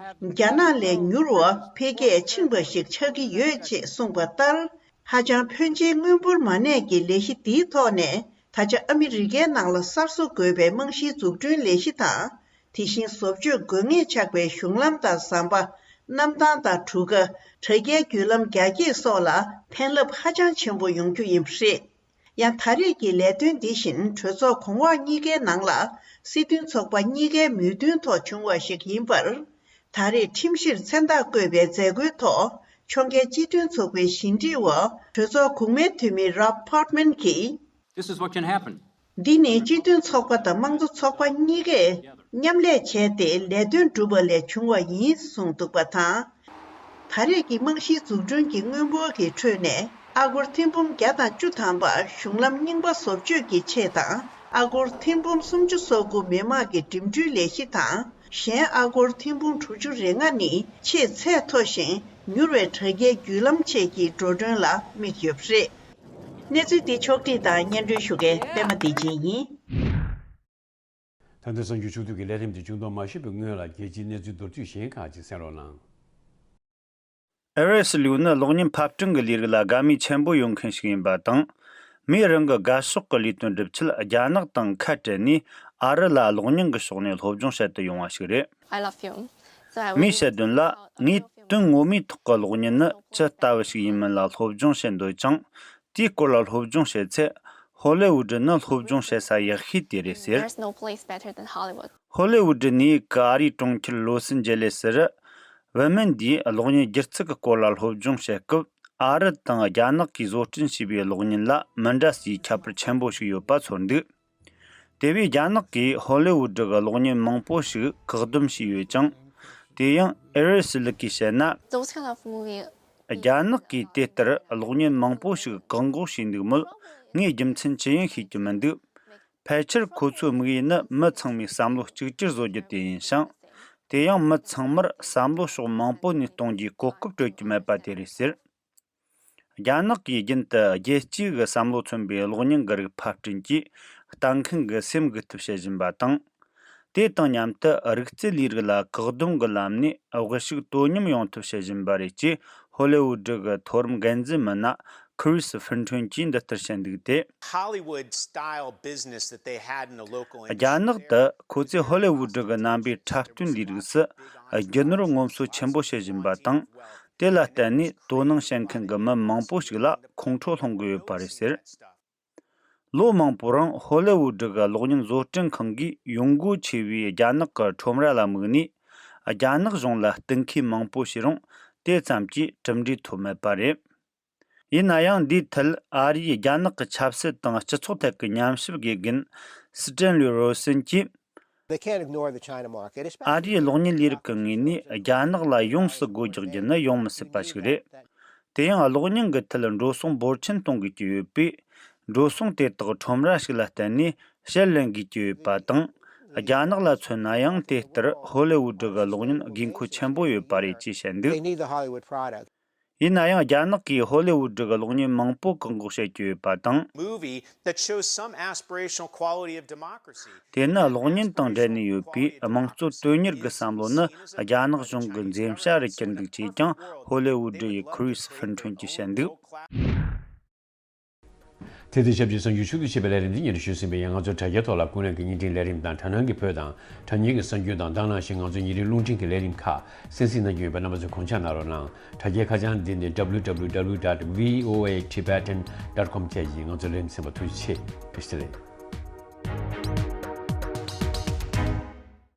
རྒྱ་ནག་ལས་མྱུར་བ་འཕེལ་རྒྱས་ཕྱིན་པ་ཞིག་ཆགས་ཀྱི་ཡོད་ཅེས་གསུངས་པ་ལྟར། ཧ་ཅང་ཕོན་ཆེའི་དངུལ་འབོར་མ་གནས་ཀྱི་ལས་གཞི་འདིའི་ཐོག་ནས་ད་ཆ་ཨ་མི་རི་ཀའི་ནང་ལ་གསར་བཟོ་དགོས་པའི་རྨང་གཞིའི་འཛུགས་སྐྲུན་ལས་གཞི་དང་། དེ་བཞིན་བཟོ་བཅོས་དགོས་ངེས་ཆགས་པའི་གཞུང་ལམ་དང་ཟམ་པ། གནམ་ཐང་དང་གྲུ་ཁ། དྲ་རྒྱའི་བརྒྱུད་ལམ་རྒྱ་སྐྱེད་སོགས་ལ་ཕན་རླབས་ཧ་ཅང་ཆེན་པོ་ཡོང་རྒྱུ་ཡིན་པ་རེད། ཡང་ད་རེས་ཀྱི་ལས་དོན་འདི་བཞིན་གྲོས་ཚོགས་གོང་འོག་གཉིས་ཀའི་ནང་ལ་སྲིད་དོན་ཚོགས་པ་གཉིས་ཀའི་མོས་མཐུན་ཐོག་བྱུང་བ་ཞིག་ཡིན་པར། ད་རེས་ཁྲིམས་གཞིར་མཚན་རྟགས་བཀོད་པའི་མཛད་སྒོའི་ཐོག་ཕྱོགས་འགལ་སྤྱི་མཐུན་ཚོགས་པའི་ཞི་འགྲིག་འོག་གྲོས་ཚོགས་གོང་མའི་འཐུས་མི་Rob Portman གྱིས། This is what can happen. འདི་ནི་སྤྱི་མཐུན་ཚོགས་པ་དང་དམངས་གཙོ་ཚོགས་པ་གཉིས་ཀས་མཉམ་ལས་བྱས་ཏེ་ལས་དོན་བསྒྲུབས་པ་ལས་བྱུང་བ་ཡིན་གསུངས་འདུག་པ་དང་། ད་རེས་ཀྱི་རྨང་གཞིའི་འཛུགས་སྐྲུན་གྱི་དངུལ་འབོར་གྱི་ཁྲོད་ནས་ཨ་སྒོར་ཐེར་འབུམ་བརྒྱ་དང་བཅུ་ཐམ་པ་གཞུང་ལམ་རྙིང་པ་བཟོ་བཅོས་ཀྱི་ཆེད་དང་། ཨ་སྒོར་ཐེར་འབུམ་སུམ་ཅུ་སོ་དགུ་མི་དམངས་ཀྱི་འགྲིམ་འགྲུལ་ལས་གཞི་དང་། གཞན་ཨ་སྒོར་ཐེར་འབུམ་དྲུག་ཅུ་རེ་ལྔ་ནི་ཆེས་ཚད་མཐོ་ཞིང་མྱུར་བའི་དྲ་རྒྱའི་བརྒྱུད་ལམ་བཅས་ཀྱི་འགྲོ་གྲོན་ལ་དམིགས་ཡོད་པ་རེད། གནས་ཚུལ་འདི་ཕྱོགས་བསྒྲིགས་དང་སྙན་སྒྲོན་ཞུ་མཁན་པད་མ་བདེ་ཆེན་ཡིན། ད་ལྟ་གསར་འགྱུར་ཕྱོགས་བསྒྲིགས་ཀྱི་ལས་རིམ་འདི་བྱུང་དུ་མ་ཞུགས་པའི་སྔོན་ལ་རྒྱལ་སྤྱིའི་གནས་ཚུལ་མདོར་བསྡུས་གཞན་ཁག་ཅིག་གསན་རོགས་གནང་། ཨེ་རི་སི་ལིའུ་ནི་གློག་བརྙན་ཕབ་སྐྲུན་གྱི་ལས་རིགས་ལ་དགའ་མོས་ཆེན་པོ་ཡོད་མཁན་ཞིག་ཡིན་པ་དང་། མིས་རང་གི་དགའ་ཕྱོགས་ཀྱི་ལས་དོན་སྒྲུབ་ཆེད་རྒྱ་ནག་དང་ཁ་བྲལ་ནས་ཨ་རི་ལ་གློག་བརྙན་གྱི་ཕྱོགས་ནས་སློབ་སྦྱོང་བྱེད་དུ་ཡོང་བ་ཞིག་རེད། I love film. So I མིས་བཤད་དོན་ལ། ངས་དོན་ངོ་མའི་ཐོག་གི་གློག་བརྙན་ནི་ཇི་ལྟ་བུ་ཞིག་ཡིན་མིན་ལ་སློབ་སྦྱོང་བྱེད་འདོད་ཅིང་། དེའི་སྐོར་ལ་སློབ་སྦྱོང་བྱེད་ཚེ། ཧོ་ལི་ཝུ་ཌི་ནི་སློབ་སྦྱོང་བྱེད་ས་ཡག་ཤོས་དེ་རེད་ཟེར། There's no place better than Hollywood. ཧོ་ལི་ཝུ་ཌི་ནས་ཀ་ཨ་རིའི་གྲོང་ཁྱེར་ལོ་སི་ཨན་ཇེ་ལེ་སི་རུ། བུད་མེད་འདིས་གློག་བརྙན་སྒྱུ་རྩལ་གྱི་སྐོར་ལ་སློབ་སྦྱོང་བྱེད་སྐབས། ཨ་རི་དང་རྒྱ་ནག་གིས་བཟོ་སྐྲུན་བྱས་པའི་གློག་བརྙན་ལ་མི་འདྲ་སའི་ཁྱད་པར་ཆེན་པོ་ཞིག་ཡོད་པ་མཚོན་འདུག་དེ་བས་རྒྱ་ནག་གིས་ཧོ་ལི་ཝུད་གི་གློག་བརྙན་མང་པོ་ཞིག་བཀག་སྡོམ་བྱས་ཡོད་ཅིང་། དེ་ཡང་ཨེ་རི་སི་ལི་ཀིས་བཤད་ན། Those kind of movie རྒྱ་ནག་གིས་དེ་ལྟར་གློག་བརྙན་མང་པོ་ཞིག་བཀག་འགོག་བྱས་འདུག་མོད། ངས་རྒྱུ་མཚན་ཅི་ཡིན་ཤེས་ཀྱི་མི་འདུག་ཕལ་ཆེར་ཁོ་ཚོའི་དམིགས་ཡུལ་ནི་མི་ཚང་མས་བསམ་བློ་གཅིག་གྱུར་བཟོ་རྒྱུ་དེ་ཡིན་ཞིང་། དེ་ཡང་མི་ཚང་མར་བསམ་བློ་ཕྱོགས་མང་པོ་ནས་གཏོང་རྒྱུའི་གོ་སྐབས་སྤྲོད་ཀྱི་མེད་པ་དེ་རེད་ཟེར། རྒྱ་ནག་གིས་རྒྱུན་དུ་རྒྱལ་སྤྱིའི་གི་བསམ་བློ་མཚོན་པའི་གློག་བརྙན་གྱི་རིགས་ཕབ་སྐྲུན་གྱིས་ལྟ་མཁན་གྱི་སེམས་འགུག་ཐབས་བྱེད་བཞིན་པ་དང་། དེ་དང་མཉམ་དུ་རིག་རྩལ་ལས་རིགས་ལ་བཀག་སྡོམ་གྱི་ལམ་ནས་དབུལ་ཕྱུག་དོ་མཉམ་ཡོང་ཐབས་བྱེད་བཞིན་པ་རེད་ཅེས་ཧོ་ལི་ཝུད་གྱི་མཐོ་རིམ་འགན་འཛིན་མི་སྣ་ཁི་རིས་ཧྥིན་ཁྲོན་གྱིས་འདི་ལྟར་བཤད་འདུག་སྟེ། Hollywood style business that they had in the local རྒྱ་ནག་ཏུ་ཁོ་ཚོས་ཧོ་ལི་ཝུད་གི་རྣམ་པའི་འཁྲབ་སྟོན་ལས་རིགས་སུ་རྒྱུ་ནོར་ངོམ་སོ་ཆེན་པོ་བྱེད་བཞིན་པ་དང་། དེ་ལ་བརྟེན་ནས་དོ་སྣང་བྱེད་མཁན་གྱི་མི་མང་པོ་ཞིག་ལ་ཁོང་ཁྲོ་སློང་གི་ཡོད་པ་རེད་ཟེར། ལོ་མང་པོའི་རིང་ཧོ་ལི་ཝུད་གི་གློག་བརྙན་བཟོ་སྐྲུན་ཁང་གིས་ཡོང་སྒོ་ཆེ་བའི་རྒྱ་ནག་གི་ཁྲོམ་ར་ལ་དམིགས་ནས། རྒྱ་ནག་གཞུང་ལ་གཏུག་མཁས་མང་པོ་བྱས་རུང་དེ་ཙམ་གྱིས་གྲུབ་འབྲས་ཐོབ་མེད་པ་རེད། ཡིན་ན་ཡང་འདིའི་ཐད་ཨ་རིའི་རྒྱ་ནག་གི་ཆབ་སྲིད་དང་སྤྱི་ཚོགས་ཐད་ཀྱི་ཉམས་ཞིབ་དགེ་རྒན་སི་ཏྲན་ལི་རོ་སན་གྱིས། They can't ignore the China market, especially ཨ་རིའི་གློག་བརྙན་ལས་རིགས་ཀྱི་ངོས་ནས་རྒྱ་ནག་ལ་ཡོངས་སུ་སྒོ་རྒྱག་རྒྱུ་ནི་ཡོང་མི་སྲིད་པ་ཞིག་རེད། དེ་ཡང་གློག་བརྙན་གྱི་ཐད་འགྲོ་སོང་འབོར་ཆེན་གཏོང་དགོས་ཀྱི་ཡོད་པས། འགྲོ་སོང་དེ་དག་ཁྲོམ་ར་ཞིག་ལ་བརྟེན་ནས་ཕྱིར་ལེན་དགོས་ཀྱི་ཡོད་པ་དང་། རྒྱ་ནག་ལ་མཚོན་ན་ཡང་དེ་ལྟར་ཧོ་ལི་ཝུད་གི་གློག་བརྙན་དགོས་མཁོ་ཆེན་པོ་ཡོད་པ་རེད་ཅེས་བཤད་འདུག They need the Hollywood product. ཡིན་ན་ཡང་རྒྱ་ནག་གིས་ཧོ་ལི་ཝུད་གི་གློག་བརྙན་མང་པོ་བཀག་འགོག་བྱེད་ཀྱི་ཡོད་པ་དང་། Movie that shows some aspirational quality of democracy. དེ་ནི་གློག་བརྙན་དང་འབྲེལ་ནས་ཡོད་པའི་དམངས་གཙོ་དོན་གཉེར་གྱི་བསམ་བློ་ནི་རྒྱ་ནག་གཞུང་གི་འཛེམ་བྱ་རུ་གྱུར་འདུག་ཅེས་ཀྱང་ཧོ་ལི་ཝུད་ཡི་ཁི་རིས་ཧྥིན་ཁྲོན་གྱིས་བཤད་འདུག་དེ་དང་ཆབས་ཅིག་གསར་འགྱུར་ཕྱོགས་བསྡུས་བྱས་པའི་ལས་རིམ་འདི་སྙན་སྒྲོན་ཞུས་ཟིན་པ་ཡིན། ང་ཚོའི་དྲ་རྒྱའི་ཐོག་ལ་ཀུན་གླེང་གི་བརྙན་འཕྲིན་ལས་རིམ་དང་དྲ་སྣང་གི་བོད་དང་དྲ་བརྙན་གྱི་གསར་འགྱུར་དང་། དེ་ནང་བཞིན་ང་ཚོའི་ཉིན་རེའི་རླུང་འཕྲིན་གྱི་ལས་རིམ་ཁག་གསན་གཟིགས་གནང་རྒྱུ་ཡོད་པ། རྣམ་པ་ཚོས་གོང་ཆ་གནང་རོགས་གནང་། དྲ་རྒྱའི་ཁ་བྱང་འདི་ནི་W W W dot V O A Tibetan dot com བཅས་ཀྱིས་ང་ཚོའི་ལས་རིམ་གསན་པར་ཐུགས་རྗེ་ཆེ། བཀྲ་ཤིས་བདེ་ལེགས།